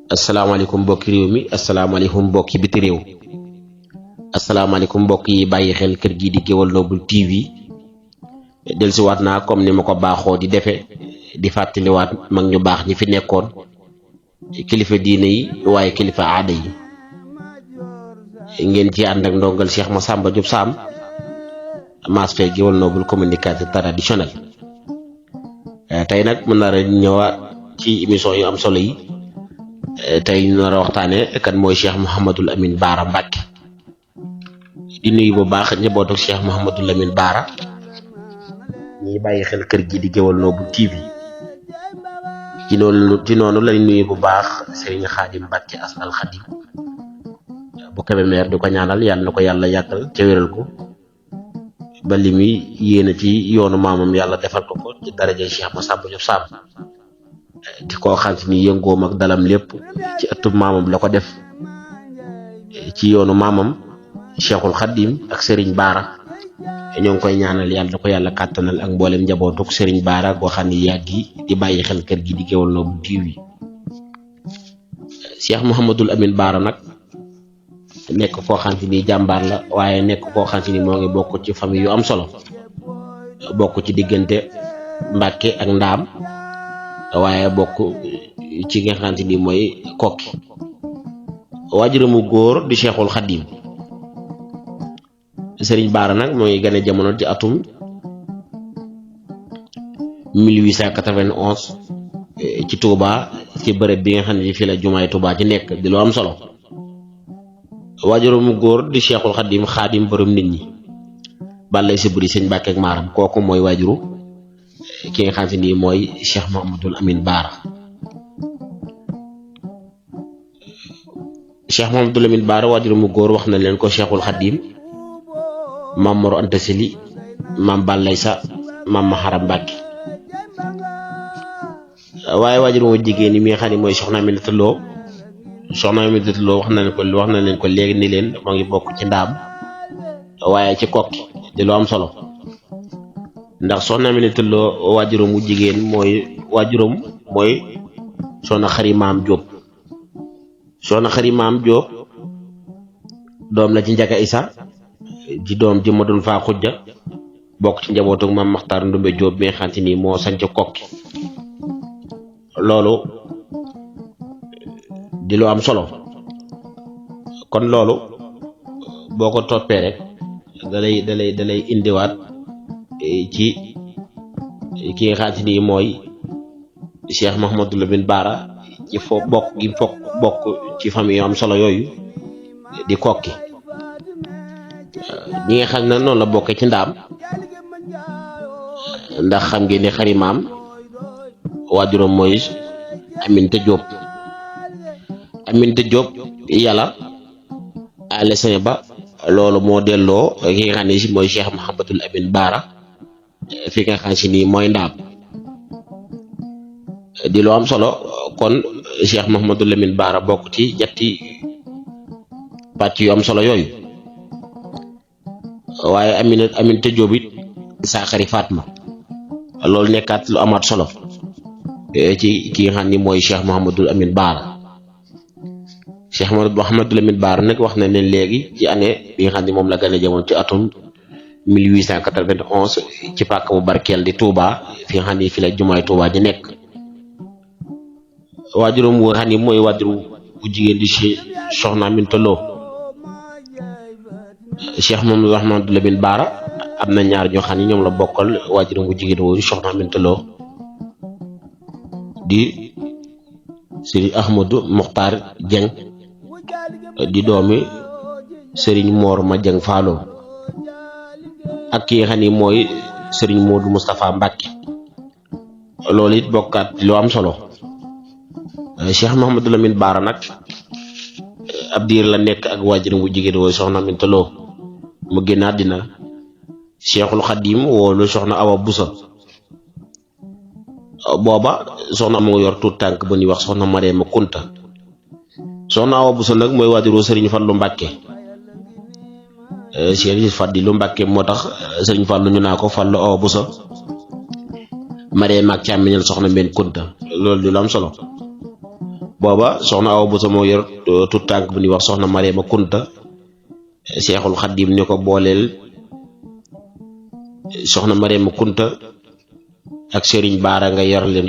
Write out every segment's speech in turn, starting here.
asalaamaaleykum mbokki réew mi asalaamaaleykum mbokki biti réew asalaamaaleykum mbokk yi bàyyi xel kër gi di Gueweul Noble TV dellusiwaat naa comme ni ma ko baaxoo di defee di fàttaliwaat mag ñu baax ñi fi nekkoon kilifa diine yi waaye kilifa aada yi ngeen ci ànd ak ndongal Cheikh Massamba Diop Sam maas fee Gueweul Noble communicateur traditionnel tey nag mën naa ñëwaat ci émission yu am solo yi. tey ñu nar a waxtaane kan mooy Cheikh Mouhamadul Amine Bara Mbacké di nuyu bu baax njabootu Cheikh Mouhamadul Amine Bara ñi bàyyi xel kër gi di Gueweul Noble TV ci noonu lañ nuyu bu baax Serigne Khadim Mbacké Asnal Khadim bu Kébémer di ko ñaanal yàlla na ko yàlla yàggal ca wéral ko ba li muy yéene ci yoonu maamam yàlla defal ko ci daraja Cheikh Massamba Diop Sam di ko xam ni yëngoom ak dalam lépp ci ëttub maamam la ko def ci yoonu maamam Cheikhul Khadim ak Serigne Bara ñoo ngi koy ñaanal yàlla na ko yàlla kàttanal ak mboolem njabootuk Serigne Bara goo xam ni yàgg di bàyyi xel kër gi di Gueweul Noble TV. Cheikh Mouhamadul Amine Bara nag nekk koo xam ni jàmbaar la waaye nekk koo xam ni moo ngi bokk ci famille yu am solo bokk ci diggante Mbacké ak Ndaam. waaye bokk ci nga xamante ni mooy kokki waajuramu góor di Cheikhul Khadim Serigne Bara nag mooy gane jamono ci atum 1891 ci Touba ci bërëb bi nga xam ne fii la jumaay Touba ci nekk di lu am solo waajuramu góor di Cheikhul Khadim xaadim borom nit ñi balay si buri sëñ Mbacké ak maaram kooku mooy waajuru ki nga xamante ni mooy Cheikh Mouhamadul Amine Bara Cheikh Mouhamadul Amine Bara waajur mu góor wax na leen ko Cheikhul Khadim Maam Mor Anta Sali Maam Ballay Sa Maam Maharam Mbacké waaye waajur mu jigéen ñi mi nga xam ne mooy Soxna Aminata Lo wax na leen ko léegi ni leen moo ngi bokk ci Ndaam waaye ci kokki di lu am solo ndax Soxna Aminata Lo waajuram mu jigéen mooy Soxna Xari Maam Diop Soxna Xari Maam Diop doom la ci Njaga Isa di doom ji ma doon faa xujja bokk ci njabootu Maam Maxtaar Ndumbe Diop bi nga xam ni moo sanc kokki loolu di lu am solo kon loolu boo ko toppee rek dalay indiwaat ci ki nga xam ni mooy Cheikh Mouhamadul Amine Bara ci bokk ci famille yu am solo yooyu di kokki ñi nga xam ne noonu la bokkee ci Ndaam ndax xam ngeen ne Xari Maam waajuram mooy Aminta Diop yàlla alessin ba loolu moo delloo ki nga xam ne si mooy Cheikh Mouhamadul Amine Bara fi nga xam si nii mooy Ndaam di lu am solo kon Cheikh Mouhamadul Amine Bara bokk ci ñetti pàcc yu am solo yooyu waaye Aminata Diop it saa Xari Fatma loolu nekkaat lu amaat solo ci ki nga xam ni mooy Cheikh Mouhamadul Amine Bara Cheikh Mouhamadul Amine Bara nag wax na leen léegi ci année bi nga xam ni moom la gane jamono ci atum 1891 ci pàkk bu barkeel di Touba fi nga xam ni fi la jumaay Touba ji nekk waajuram wu nga xam ni mooy waajur bu jigéen di Soxna Aminata Lo Cheikh Mouhamadul Amine Bara am na ñaar ñoo xam ni ñoom la bokkal waajuram bu jigéen woowu Soxna Aminata Lo di Serigne Ahmadou Mokhtar Dieng di doomi Serigne Mor Ma Dieng Fallo ak ki nga xam ni mooy Serigne Modou Moustapha Mbacké loolu it bokkaat lu am solo Cheikh Mouhamadul Amine Bara nag ab diir la nekk ak waajuram bu jigéen wooyu Soxna Aminata Lo mu génn àddina Cheikhul Khadim woolu Soxna Awa Boussa booba soxna mu ngi yor tuut tànk bu ñuy wax Soxna Mariama Kunta Soxna Awa Boussa nag mooy waajuru Serigne Fallou Mbacké Serigne Fallou Mbacké moo tax Serigne Fallou ñu naa ko Fallou Awa Boussa Mariama ak càmmiñal Soxna Mbène Kunta loolu di lu am solo booba soxna Awa Bousso moo yor tut tànk bu ñuy wax soxna Mariama Kunta Cheikhul Khadim ni ko booleel soxna Mariama Kunta ak Serigne Baara nga yor leen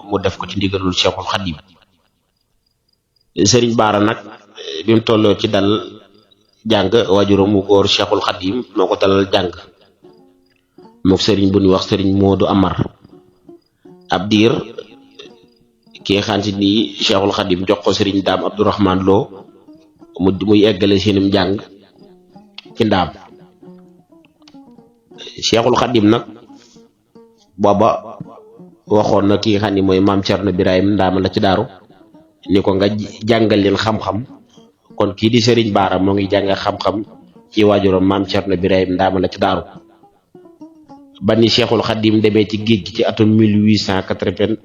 mu def ko ci ndigalul Cheikhul Khadim. Serigne Baara nag bi mu tolloo ci dal jàng waajuram mu góor Cheikhul Khadim moo ko dalal jàng mook Serigne bu ñuy wax Serigne Modou Amar ab diir ki nga xam ni Cheikhul Khadim jox ko Serigne Daam Abdourahman Lo muy eggale seenum jàng ci ndaam. Cheikhul Khadim nag booba waxoon na ki nga xam ni mooy maam Cerno Birahim ndaama la ci daaru ni ko nga jàngal leen xam-xam kon kii di Serigne Baara moo ngi jàngal xam-xam ci waajuram maam Cerno Birahim ndaama la ci daaru ba ni Cheikhul Khadim demee ci géej gi ci atum 1895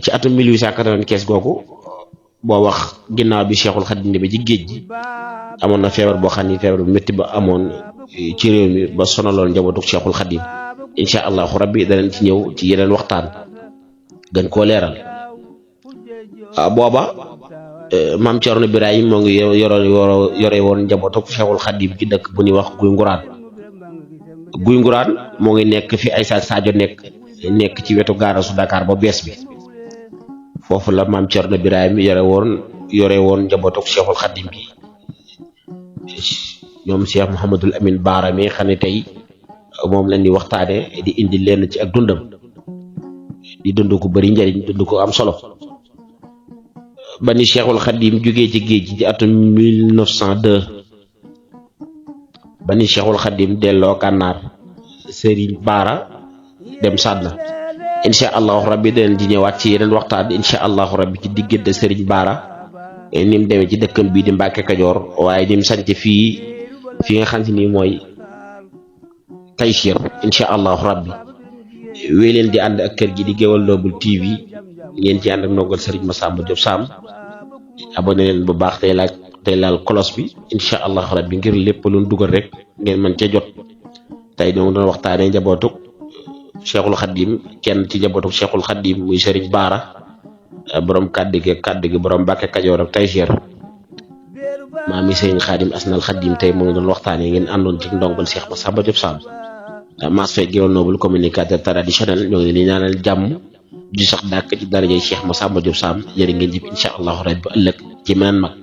ci atum 1895 googu boo wax ginnaaw bi Cheikhul Khadim demee ci géej gi amoon na feebar boo xam ni feebar bu métti ba amoon ci réew mi ba sonaloon njabootu Cheikhul Khadim incha allahu rabbi danañ ci ñëw ci yeneen waxtaan gën koo leeral. booba maam Cerno Birahim moo ngi yore woon njabootu Cheikhul Khadim ci dëkk bu ñuy wax Guy Nguraan moo ngi nekk fi Aïssa Sadio nekk ci wetu gaarasu Dakar ba bees bi foofu la maam Cerno Birahim yore woon njabootu Cheikhul Khadim bi ñoom Cheikh Mouhamadul Amin Baara mi xam ne tey moom lañ di waxtaane di indi lenn ci ak dundam di dund ko bari njariñ dund ko am solo ba ni Cheikhul Khadim jógee ci géej gi ci atum 1902 ba ni Cheikhul Khadim delloo Gànnaar Serigne Baara dem Sadna incha allahu rabbi danañ ci ñëwaat ci yeneen waxtaan incha allahu rabbi ci diggante Serigne Baara ni mu demee ci dëkkam bii di Mbàkke Kajoor waaye ni mu sanc fi nga xam ni mooy Taysiir incha allahu rabbi wéy leen di ànd ak kër gi di Gueweul Noble TV ngeen ci ànd ak ndongal Serigne Massamba Diop Sam abonné leen bu baax tey laal cloche bi incha allahu rabbi ngir lépp lu dugal rek ngeen mën ca jot. tey ñoo ngi doon waxtaanee njabootu Cheikhul Khadim kenn ci njabootu Cheikhul Khadim muy Serigne Baara borom kàddu gi borom Mbàkke Kajoor ak Taysiir maam yi Serigne Khadim Asnal Khadim tey moo ngi doon waxtaanee ngeen àndoon ci ndongal Cheikh Massamba Diop Sam Mass Faye Gueweul Noble communicateur traditionnel ñoo ngi leen di ñaanal jàmm ju sax dàkk ci darajay Cheikh Massamba Diop Sam jërë ngeen jëf incha allahu rabbi ëllëg ci meneen mag.